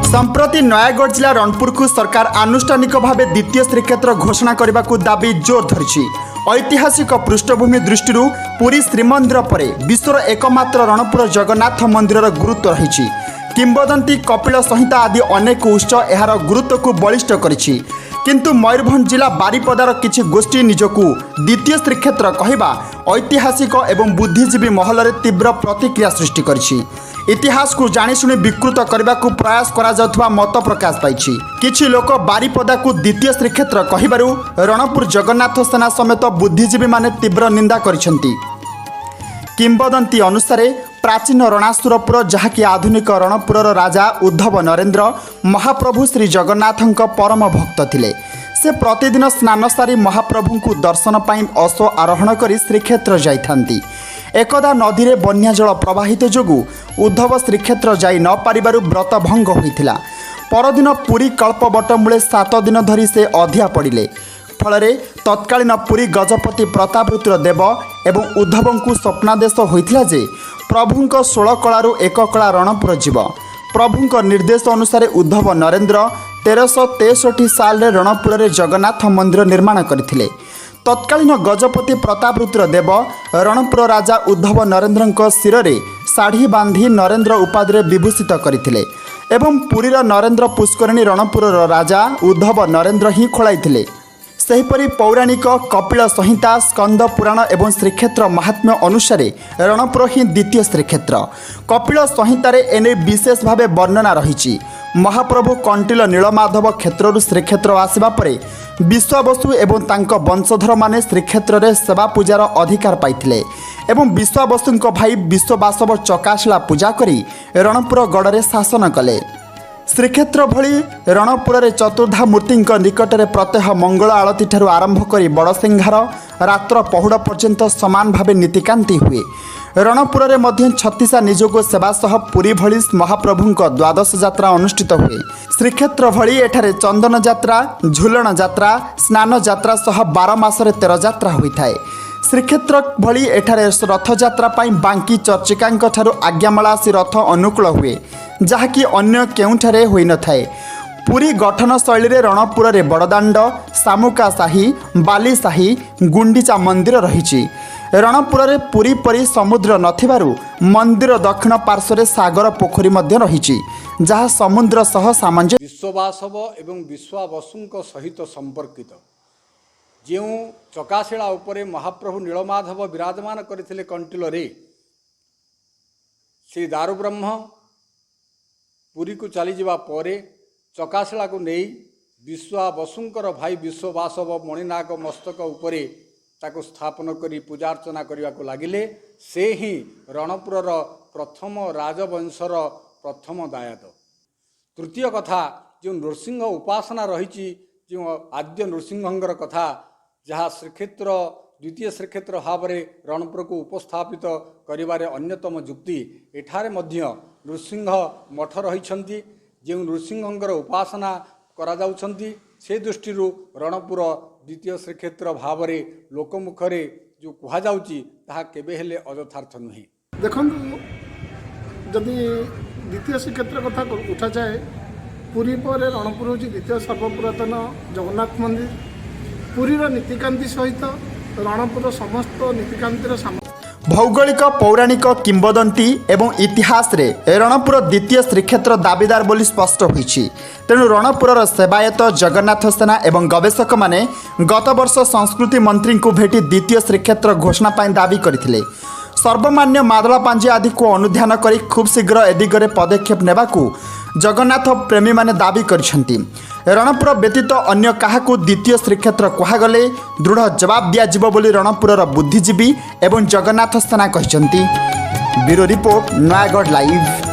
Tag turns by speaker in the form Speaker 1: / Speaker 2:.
Speaker 1: ସମ୍ପ୍ରତି ନୟାଗଡ଼ ଜିଲ୍ଲା ରଣପୁରକୁ ସରକାର ଆନୁଷ୍ଠାନିକ ଭାବେ ଦ୍ୱିତୀୟ ଶ୍ରୀକ୍ଷେତ୍ର ଘୋଷଣା କରିବାକୁ ଦାବି ଜୋର ଧରିଛି। ଐତିହାସିକ ପୃଷ୍ଠଭୂମି ଦୃଷ୍ଟିରୁ ପୁରୀ ଶ୍ରୀମନ୍ଦିର ପରେ ବିଶ୍ୱର ଏକମାତ୍ର ରଣପୁର ଜଗନ୍ନାଥ ମନ୍ଦିରର ଗୁରୁତ୍ୱ ରହିଛି। କିମ୍ବଦନ୍ତୀ, କପିଳ ସଂହିତା ଆଦି ଅନେକ ଉତ୍ସ ଏହାର ଗୁରୁତ୍ୱକୁ ବଳିଷ୍ଠ କରିଛି। କିନ୍ତୁ ମୟୂରଭଞ୍ଜ ଜିଲ୍ଲା ବାରିପଦାର କିଛି ଗୋଷ୍ଠୀ ନିଜକୁ ଦ୍ୱିତୀୟ ଶ୍ରୀକ୍ଷେତ୍ର କହିବା ଐତିହାସିକ ଏବଂ ବୁଦ୍ଧିଜୀବୀ ମହଲରେ ତୀବ୍ର ପ୍ରତିକ୍ରିୟା ସୃଷ୍ଟି କରିଛି। ଇତିହାସକୁ ଜାଣିଶୁଣି ବିକୃତ କରିବାକୁ ପ୍ରୟାସ କରାଯାଉଥିବା ମତ ପ୍ରକାଶ ପାଇଛି। କିଛି ଲୋକ ବାରିପଦାକୁ ଦ୍ୱିତୀୟ ଶ୍ରୀକ୍ଷେତ୍ର କହିବାରୁ ରଣପୁର ଜଗନ୍ନାଥ ସେନା ସମେତ ବୁଦ୍ଧିଜୀବୀମାନେ ତୀବ୍ର ନିନ୍ଦା କରିଛନ୍ତି। କିମ୍ବଦନ୍ତୀ ଅନୁସାରେ ପ୍ରାଚୀନ ରଣାସୁରପୁର, ଯାହାକି ଆଧୁନିକ ରଣପୁରର ରାଜା ଉଦ୍ଧବ ନରେନ୍ଦ୍ର ମହାପ୍ରଭୁ ଶ୍ରୀ ଜଗନ୍ନାଥଙ୍କ ପରମ ଭକ୍ତ ଥିଲେ। ସେ ପ୍ରତିଦିନ ସ୍ନାନ ସାରି ମହାପ୍ରଭୁଙ୍କୁ ଦର୍ଶନ ପାଇଁ ଅଶ୍ୱ ଆରୋହଣ କରି ଶ୍ରୀକ୍ଷେତ୍ର ଯାଇଥାନ୍ତି। ଏକଦା ନଦୀରେ ବନ୍ୟା ଜଳ ପ୍ରବାହିତ ଯୋଗୁଁ ଉଦ୍ଧବ ଶ୍ରୀକ୍ଷେତ୍ର ଯାଇ ନ ପାରିବାରୁ ବ୍ରତ ଭଙ୍ଗ ହୋଇଥିଲା। ପରଦିନ ପୁରୀ କଳ୍ପବଟ ମୂଳେ 7 ଦିନ ଧରି ସେ ଅଧିଆ ପଡ଼ିଲେ। ଫଳରେ ତତ୍କାଳୀନ ପୁରୀ ଗଜପତି ପ୍ରତାପରୁଦ୍ର ଦେବ ଏବଂ ଉଦ୍ଧବଙ୍କୁ ସ୍ୱପ୍ନାଦେଶ ହୋଇଥିଲା ଯେ ପ୍ରଭୁଙ୍କ 16 କଳାରୁ ଏକ କଳା ରଣପୁର ଯିବ। ପ୍ରଭୁଙ୍କ ନିର୍ଦ୍ଦେଶ ଅନୁସାରେ ଉଦ୍ଧବ ନରେନ୍ଦ୍ର 1363 ସାଲରେ ରଣପୁରରେ ଜଗନ୍ନାଥ ମନ୍ଦିର ନିର୍ମାଣ କରିଥିଲେ। ତତ୍କାଳୀନ ଗଜପତି ପ୍ରତାପରୁଦ୍ର ଦେବ ରଣପୁର ରାଜା ଉଦ୍ଧବ ନରେନ୍ଦ୍ରଙ୍କ ଶିରରେ ଶାଢ଼ୀ ବାନ୍ଧି ନରେନ୍ଦ୍ର ଉପାଧିରେ ବିଭୂଷିତ କରିଥିଲେ ଏବଂ ପୁରୀର ନରେନ୍ଦ୍ର ପୁଷ୍କରିଣୀ ରଣପୁରର ରାଜା ଉଦ୍ଧବ ନରେନ୍ଦ୍ର ହିଁ ଖୋଳାଇଥିଲେ। ସେହିପରି ପୌରାଣିକ କପିଳ ସଂହିତା, ସ୍କନ୍ଦ ପୁରାଣ ଏବଂ ଶ୍ରୀକ୍ଷେତ୍ର ମାହାତ୍ମ୍ୟ ଅନୁସାରେ ରଣପୁର ହିଁ ଦ୍ୱିତୀୟ ଶ୍ରୀକ୍ଷେତ୍ର। କପିଳ ସଂହିତାରେ ଏନେଇ ବିଶେଷ ଭାବେ ବର୍ଣ୍ଣନା ରହିଛି। ମହାପ୍ରଭୁ କଣ୍ଟିଲ ନୀଳମାଧବ କ୍ଷେତ୍ରରୁ ଶ୍ରୀକ୍ଷେତ୍ର ଆସିବା ପରେ ବିଶ୍ୱାବସୁ ଏବଂ ତାଙ୍କ ବଂଶଧରମାନେ ଶ୍ରୀକ୍ଷେତ୍ରରେ ସେବା ପୂଜାର ଅଧିକାର ପାଇଥିଲେ ଏବଂ ବିଶ୍ୱାବସୁଙ୍କ ଭାଇ ବିଶ୍ୱବାସବ ଚକାଶିଳା ପୂଜା କରି ରଣପୁର ଗଡ଼ରେ ଶାସନ କଲେ। ଶ୍ରୀକ୍ଷେତ୍ର ଭଳି ରଣପୁରରେ ଚତୁର୍ଦ୍ଧା ମୂର୍ତ୍ତିଙ୍କ ନିକଟରେ ପ୍ରତ୍ୟହ ମଙ୍ଗଳ ଆଳତୀଠାରୁ ଆରମ୍ଭ କରି ବଡ଼ସିଂହାର, ରାତ୍ର ପହୁଡ଼ ପର୍ଯ୍ୟନ୍ତ ସମାନ ଭାବେ ନୀତିକାନ୍ତି ହୁଏ। ରଣପୁରରେ ମଧ୍ୟ ଛତିଶା ନିଯୋଗ ସେବା ସହ ପୁରୀ ଭଳି ମହାପ୍ରଭୁଙ୍କ ଦ୍ୱାଦଶ ଯାତ୍ରା ଅନୁଷ୍ଠିତ ହୁଏ। ଶ୍ରୀକ୍ଷେତ୍ର ଭଳି ଏଠାରେ ଚନ୍ଦନ ଯାତ୍ରା, ଝୁଲଣ ଯାତ୍ରା, ସ୍ନାନ ଯାତ୍ରା ସହ 12 ମାସରେ 13 ଯାତ୍ରା ହୋଇଥାଏ। ଶ୍ରୀକ୍ଷେତ୍ର ଭଳି ଏଠାରେ ରଥଯାତ୍ରା ପାଇଁ ବାଙ୍କି ଚର୍ଚ୍ଚିକାଙ୍କ ଠାରୁ ଆଜ୍ଞାମାଳ ଆସି ରଥ ଅନୁକୂଳ ହୁଏ, ଯାହାକି ଅନ୍ୟ କେଉଁଠାରେ ହୋଇନଥାଏ। ପୁରୀ ଗଠନ ଶୈଳୀରେ ରଣପୁରରେ ବଡ଼ଦାଣ୍ଡ, ଶାମୁକା ସାହି, ବାଲି ସାହି, ଗୁଣ୍ଡିଚା ମନ୍ଦିର ରହିଛି। ରଣପୁରରେ ପୁରୀ ପରି ସମୁଦ୍ର ନଥିବାରୁ ମନ୍ଦିର ଦକ୍ଷିଣ ପାର୍ଶ୍ୱରେ ସାଗର ପୋଖରୀ ମଧ୍ୟ ରହିଛି, ଯାହା ସମୁଦ୍ର ସହ ସାମଞ୍ଜସ୍ୟ।
Speaker 2: ବିଶ୍ୱବାସବ ଏବଂ ବିଶ୍ୱାବସୁଙ୍କ ସହିତ ସମ୍ପର୍କିତ ଯେଉଁ ଚକାଶିଳା ଉପରେ ମହାପ୍ରଭୁ ନୀଳମାଧବ ବିରାଜମାନ କରିଥିଲେ କଣ୍ଟିଲରେ, ଶ୍ରୀ ଦାରୁବ୍ରହ୍ମ ପୁରୀକୁ ଚାଲିଯିବା ପରେ ଚକାଶିଳାକୁ ନେଇ ବିଶ୍ୱାବସୁଙ୍କର ଭାଇ ବିଶ୍ୱବାସବ ମଣିନାଗ ମସ୍ତକ ଉପରେ ତାକୁ ସ୍ଥାପନ କରି ପୂଜାର୍ଚ୍ଚନା କରିବାକୁ ଲାଗିଲେ। ସେ ହିଁ ରଣପୁରର ପ୍ରଥମ ରାଜବଂଶର ପ୍ରଥମ ଦାୟାଦ। ତୃତୀୟ କଥା, ଯେଉଁ ନୃସିଂହ ଉପାସନା ରହିଛି, ଯେଉଁ ଆଦ୍ୟ ନୃସିଂହଙ୍କର କଥା, ଯାହା ଶ୍ରୀକ୍ଷେତ୍ର, ଦ୍ୱିତୀୟ ଶ୍ରୀକ୍ଷେତ୍ର ଭାବରେ ରଣପୁରକୁ ଉପସ୍ଥାପିତ କରିବାରେ ଅନ୍ୟତମ ଯୁକ୍ତି। ଏଠାରେ ମଧ୍ୟ ନୃସିଂହ ମଠ ରହିଛନ୍ତି, ଯେଉଁ ନୃସିଂହଙ୍କର ଉପାସନା କରାଯାଉଛନ୍ତି। ସେ ଦୃଷ୍ଟିରୁ ରଣପୁର ଦ୍ୱିତୀୟ ଶ୍ରୀକ୍ଷେତ୍ର ଭାବରେ ଲୋକମୁଖରେ ଯେଉଁ କୁହାଯାଉଛି, ତାହା କେବେ ହେଲେ ଅଯଥାର୍ଥ ନୁହେଁ।
Speaker 3: ଦେଖନ୍ତୁ, ଯଦି ଦ୍ୱିତୀୟ ଶ୍ରୀକ୍ଷେତ୍ର କଥା ଉଠାଯାଏ, ପୁରୀ ପରେ ରଣପୁର ହେଉଛି ଦ୍ୱିତୀୟ ସର୍ବପୁରାତନ ଜଗନ୍ନାଥ ମନ୍ଦିର। ପୁରୀର ନୀତିକାନ୍ତି ସହିତ ରଣପୁରର ସମସ୍ତ ନୀତିକାନ୍ତିର ସାମ
Speaker 1: ଭୌଗୋଳିକ, ପୌରାଣିକ, କିମ୍ବଦନ୍ତୀ ଏବଂ ଇତିହାସରେ ରଣପୁର ଦ୍ୱିତୀୟ ଶ୍ରୀକ୍ଷେତ୍ର ଦାବିଦାର ବୋଲି ସ୍ପଷ୍ଟ ହୋଇଛି। ତେଣୁ ରଣପୁରର ସେବାୟତ, ଜଗନ୍ନାଥ ସେନା ଏବଂ ଗବେଷକମାନେ ଗତବର୍ଷ ସଂସ୍କୃତି ମନ୍ତ୍ରୀଙ୍କୁ ଭେଟି ଦ୍ୱିତୀୟ ଶ୍ରୀକ୍ଷେତ୍ର ଘୋଷଣା ପାଇଁ ଦାବି କରିଥିଲେ। ସର୍ବମାନ୍ୟ ମାଦଳାପାଞ୍ଜି ଆଦିକୁ ଅନୁଧ୍ୟାନ କରି ଖୁବ୍ ଶୀଘ୍ର ଏଦିଗରେ ପଦକ୍ଷେପ ନେବାକୁ ଜଗନ୍ନାଥ ପ୍ରେମୀମାନେ ଦାବି କରିଛନ୍ତି। ରଣପୁର ବ୍ୟତୀତ ଅନ୍ୟ କାହାକୁ ଦ୍ୱିତୀୟ ଶ୍ରୀକ୍ଷେତ୍ର କୁହାଗଲେ ଦୃଢ଼ ଜବାବ ଦିଆଯିବ ବୋଲି ରଣପୁରର ବୁଦ୍ଧିଜୀବୀ ଏବଂ ଜଗନ୍ନାଥ ସେନା କହିଛନ୍ତି। Bureau report, Nayagarh live.